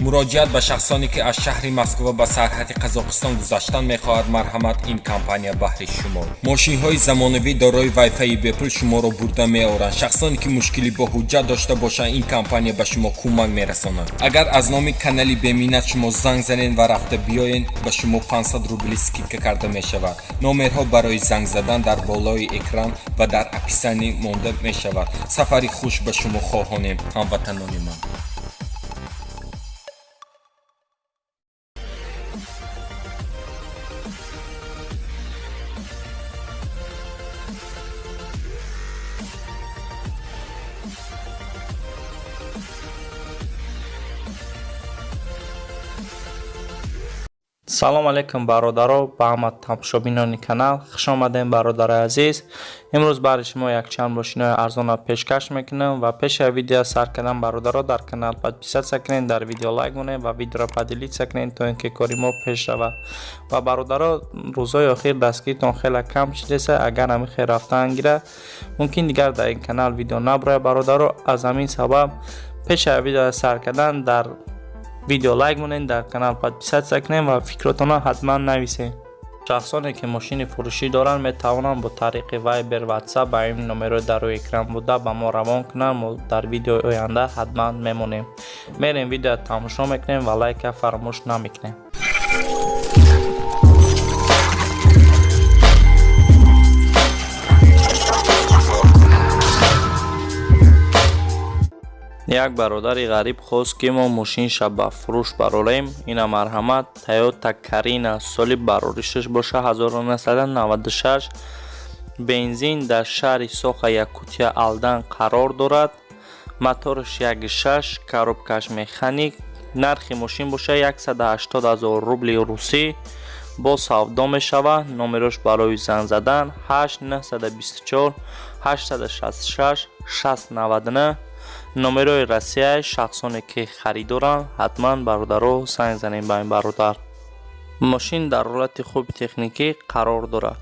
Муроҷиат ба шахсоне, ки аз шаҳри Москва ба сарҳади Қазоқистон гузаштан мехоҳад, марҳамат, ин компания баҳри шумо. Мошинҳои замонавӣ дорои вайфайи бепул шуморо бурда меоранд. Шахсоне, ки мушкилӣ бо ҳуҷҷат дошта бошанд, ин компания ба шумо кӯмак мерасонад. Агар аз номи канали Беминнат шумо занг занед ва рафта биёед, ба шумо 500 рубли скидка карда мешавад. Номерҳо барои занг задан дар болои экран ва дар описание монда мешавад. Сафари хуш ба шумо хоҳонем, ҳамватанони ман. Салом алейкум, бародаро, ба ҳама тамошобинони канал хуш омадем. Бародарои азиз, имрӯз барои шумо якчанд мошинои арзона пешкаш мекунам ва пеши видео сар кардан, бародаро, дар канал подписаться кунед, дар видео лайк монед ва видеоро поделиться кунед, то ин ки кори мо пеш равад. Ва бародаро, рӯзҳои охир дастгиритон хеле кам шудеса. Агар ҳамин хел рафтан гирад, мумкин дигар дар ин канал видео набарояд. Бародаро, аз ҳамин сабаб пеши видео сар кардан дар видео лайк монед, дар канал подписаться кунед ва фикротонро ҳатман нависед. Шахсоне, ки мошини фурӯшӣ доранд, метавонанд бо тариқи Вайбер, Ватсап ба ин номерҳои дар рӯи экран буда ба мо равон кунанд. Мо дар видеои оянда ҳатман мемонем. Мерем, видео тамошо мекунем ва лайка фаромӯш намекунем. Як бародари ғариб хост, ки мо мошинша ба фурӯш барорем. Ина, марҳамат, Тойота Карина, соли бароришаш боша 1996, бензин, дар шаҳри Соха, Якутия, Алдан қарор дорад. Мотораш 1.6, коробкаш механик. Нархи мошин боша 180 ҳазор рубли русӣ, бо савдо мешавад. Номерош барои занг задан 8 924 866 699, номерои Россия. Шахсоне, ки харидоранд, ҳатман, бародаро, занг занед ба ин бародар. Мошин дар ҳолати хуби техникӣ қарор дорад.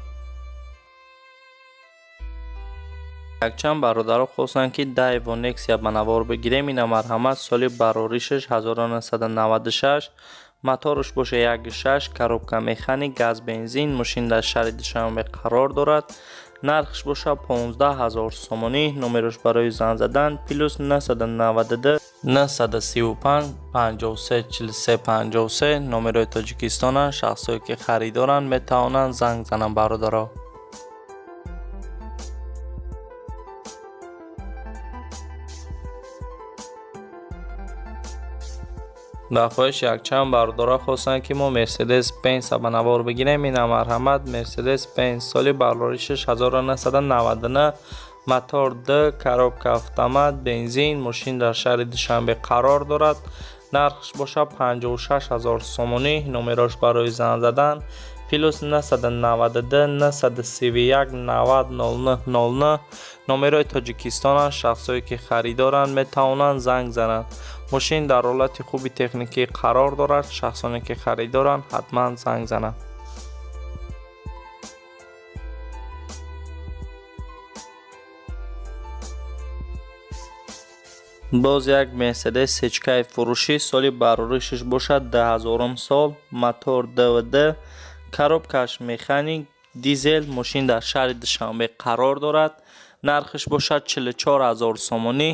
Якчанд бародаро хостанд, ки Дайво Нексия ба навор бигирем. Ина, марҳамат, соли бароришаш 1996, мотораш боша 1.6, коробка механик, газ, бензин. Мошин дар шаҳри Душанбе қарор дорад. Нархш боша 15 ҳазор сомонӣ. Номерош барои занг задан плюс 992 935 53 43 53, номерои Тоҷикистонанд. Шахсое, ки харидоранд, метавонанд занг зананд, бародаро. Ба хоҳиши якчанд бародаро хостанд, ки мо Мерседес Бенса ба навор бигирем. Ина, марҳамат, Мерседес Бенс, соли бароришаш 1999, мотор д, коробка автомат, бензин. Мошин дар шаҳри Душанбе қарор дорад. Нархш боша 56 ҳазор сомонӣ. Номерош барои занг задан плюс 992 931 90 09 09, номерои Тоҷикистонанд. Шахсое, ки харидоранд, метавонанд занг зананд. Мошин дар ҳолати хуби техникӣ қарор дорад. Шахсоне, ки харидоранд, ҳатман занг зананд. Боз як Мерседес сечкаи фурӯшӣ, соли бароришаш бошад 2000-ум сол, мотор двд, коробкаш механик, дизел. Мошин дар шаҳри Душанбе қарор дорад. Нархаш бошад 44 ҳазор сомонӣ.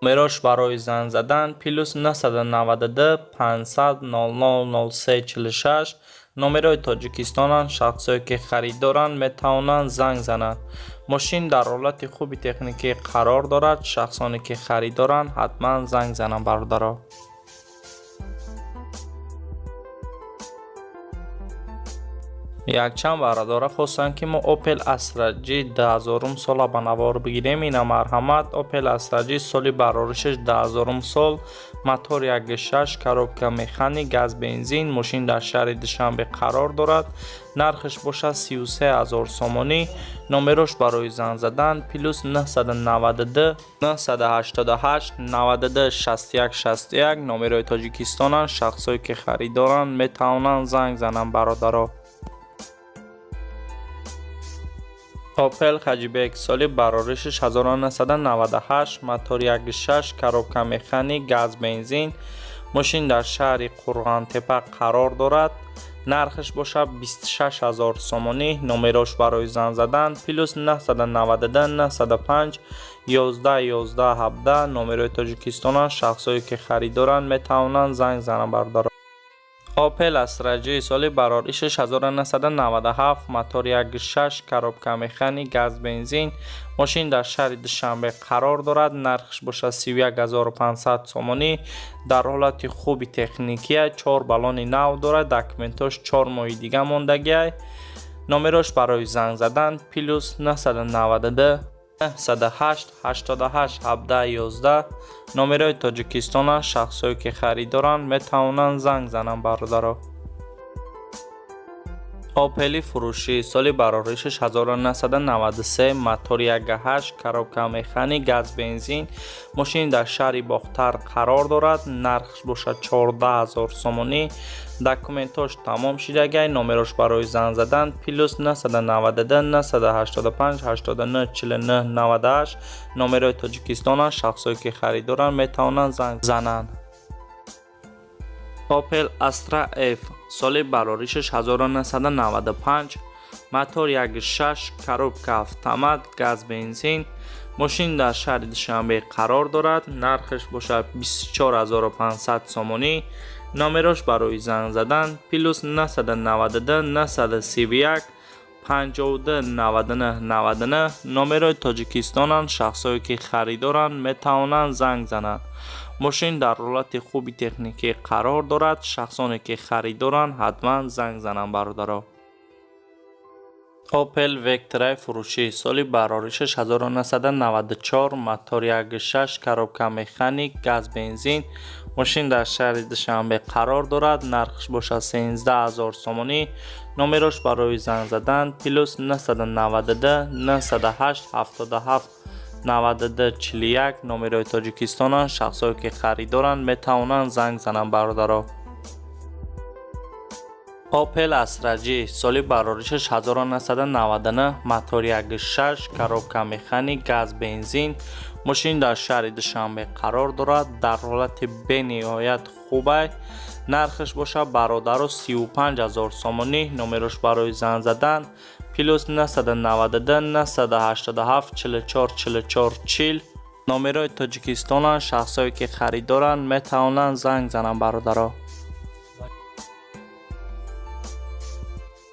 Номерош барои занг задан плюс 992 500 00 03 46, номерои Тоҷикистонанд. Шахсое, ки харидоранд, метавонанд занг зананд. Мошин дар ҳолати хуби техникӣ қарор дорад. Шахсоне, ки харидоранд, ҳатман занг зананд, бародаро. Якчанд бародаро хостанд, ки мо Опел Астра G 2000-ум сола ба навор бигирем. Ина, марҳамат, Опел Астра G, соли бароришаш 2000-ум сол, мотор 1.6, коробка механик, газ, бензин. Мошин дар шаҳри Душанбе қарор дорад. Нархаш бошад 33 ҳазор сомонӣ. Номерош барои занг задан плюс 992 988 92 61 61, номерои Тоҷикистонанд. Шахсое, ки харидоранд, метавонанд занг зананд, бародаро. Опел Хаҷибек, соли бароришаш 1998, мотор 1.6, коробка механик, газ, бензин. Мошин дар шаҳри Қурғонтеппа қарор дорад. Нархаш бошад 26 ҳазор сомонӣ. Номерош барои занг задан плюс 992 905 11 11 17, номерои Тоҷикистонанд. Шахсое ки харидоранд, метавонанд занг зананд, бародаро. Opel Astra J, соли бароришаш 1997, мотор 1.6, коробка механик, газ бензин. Мошин дар шаҳри Душанбе қарор дорад. Нархаш бошад 31 500 сомонӣ. Дар ҳолати хуби техникия, чор баллони нав дорад, документош 4 моҳи дига мондагиай. Номерош барои занг задан плюс 992 908 88 17 11, номерои Тоҷикистонанд. Шахсое ки харидоранд, метавонанд занг зананд, бародаро. Опели фурӯшӣ, соли бароришаш 1993, мотор 1.8, коробка механик, газ бензин. Мошин дар шаҳри Бохтар қарор дорад. Нархш бошад 14 ҳазор сомонӣ. Документош тамом шидагай. Номерош барои занг задан плюс 992 985 89 49 98, номерои Тоҷикистонанд. Шахсое ки харидоранд, метавонанд занг зананд. Opel Astra F, соли бароришаш 1995, мотор 1.6, коробка автомат, газ бензин. Мошин дар шаҳри Душанбе қарор дорад. Нархаш бошад 24 500 сомонӣ. Номерош барои занг задан плюс 992 931 52 99 99, номерои Тоҷикистонанд. Шахсое ки харидоранд, метавонанд занг зананд. Мошин дар ҳолати хуби техникӣ қарор дорад. Шахсоне ки харидоранд, ҳатман занг зананд, бародаро. Opel Vectra фурӯшӣ, соли бароришаш 1994, мотор 1.6, коробка механик, газ бензин. Мошин дар шаҳри Душанбе қарор дорад. Нархаш бошад 13 ҳазор сомонӣ. Номерош барои занг задан плюс 992 908 77 92 41, номерои Тоҷикистонанд. Шахсое ки харидоранд, метавонанд занг зананд, бародаро. Opel Astra J, соли бароришаш 1999, мотор 1.6, коробка механик, газ бензин. Мошин дар шаҳри Душанбе қарор дорад. Дар ҳолати бениҳоят хубай. Нархаш бошад, бародаро, 35 ҳазор сомонӣ. Номерош барои занг задан плюс 992 987 44 44 40, номерои Тоҷикистонанд. Шахсое ки харидоранд, метавонанд занг зананд, бародаро.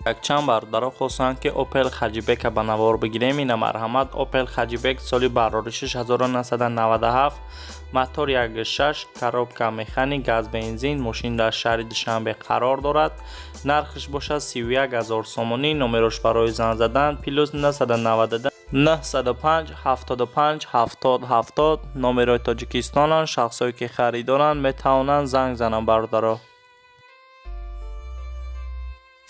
Якчанд бародаро хостанд, ки Opel Hatchback ба навор бигирем. Ина, марҳамат, Opel Hatchback, соли бароришаш 1997, мотор 1.6, коробка механик, газ бензин. Мошин дар шаҳри Душанбе қарор дорад. Нархаш бошад 31 ҳазор сомонӣ. Номерош барои занг задан плюс 992 905 75 70 70, номерои Тоҷикистонанд. Шахсое ки харидоранд, метавонанд занг зананд, бародаро.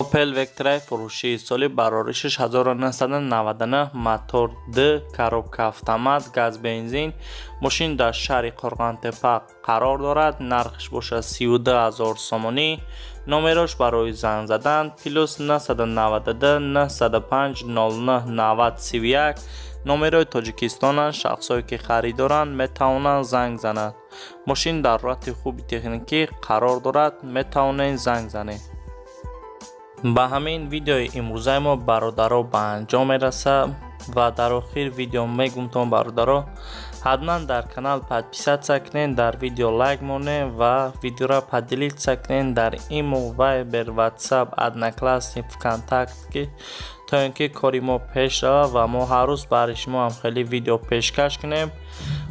Opel Vectra фурӯшӣ, соли бароришаш 1999, мотор 2, коробка автомат, газ бензин. Мошин дар шаҳри Қурғонтеппа қарор дорад. Нархаш бошад 32 ҳазор сомонӣ. Номерош барои занг задан плюс 992 905 09 90 31, номерои Тоҷикистонанд. Шахсое ки харидоранд, метавонанд занг зананд. Мошин дар ҳолати хуби техникӣ қарор дорад, метавонед занг занед. Ба ҳамин видеои имрӯзаи мо, бародаро, ба анҷом мерасад ва дар охир видео мегумтон, бародаро, ҳатман дар канал подписаться кунед, дар видео лайк монед ва видеоро поделиться кунед дар имо, Вайбер, Ватсап, Одноклассник, ВКонтакте, то ин ки кори мо пеш равад ва мо ҳар рӯз барои шумо ҳам хеле видео пешкаш кунем.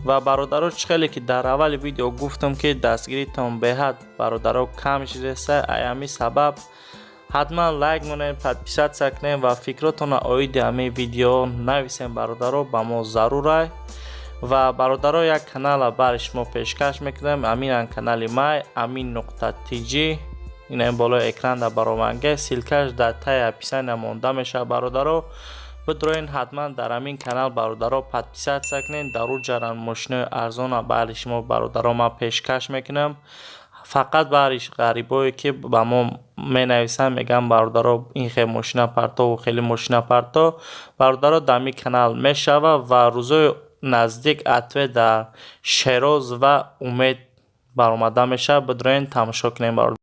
Ва, бародаро, чӣ хеле ки дар аввали видео гуфтам, ки дастгиритон беҳад, бародаро, кам шудааст, ай ҳамин сабаб ҳатман лайк монед, подписаться кунед ва фикротонро оиди ҳамин видео нависем, бародаро, ба мо зарурай. Ва, бародаро, як канала барои шумо пешкаш мекунем. Аминан канали май Амин.тж, ина болои экран дар бароманга, ссылка ш дар таи описания монда мешавад. Бародаро, бидроен, ҳатман дар ҳамин канал, бародаро, подписаться кунед. Дар ӯ ҷаран мошинои арзона баҳри шумо, бародаро, ман пешкаш мекунам. Фақат баҳри ғарибое ки ба мо менависанд, мегӯянд: «Бародаро, ин хел мошина партову хеле мошина парто», бародаро, дар ҳамин канал мешавад ва рӯзҳои наздик ответ дар Шероз ва Умед. Баромада мешавад, бидроен, тамошо кунем, бародар.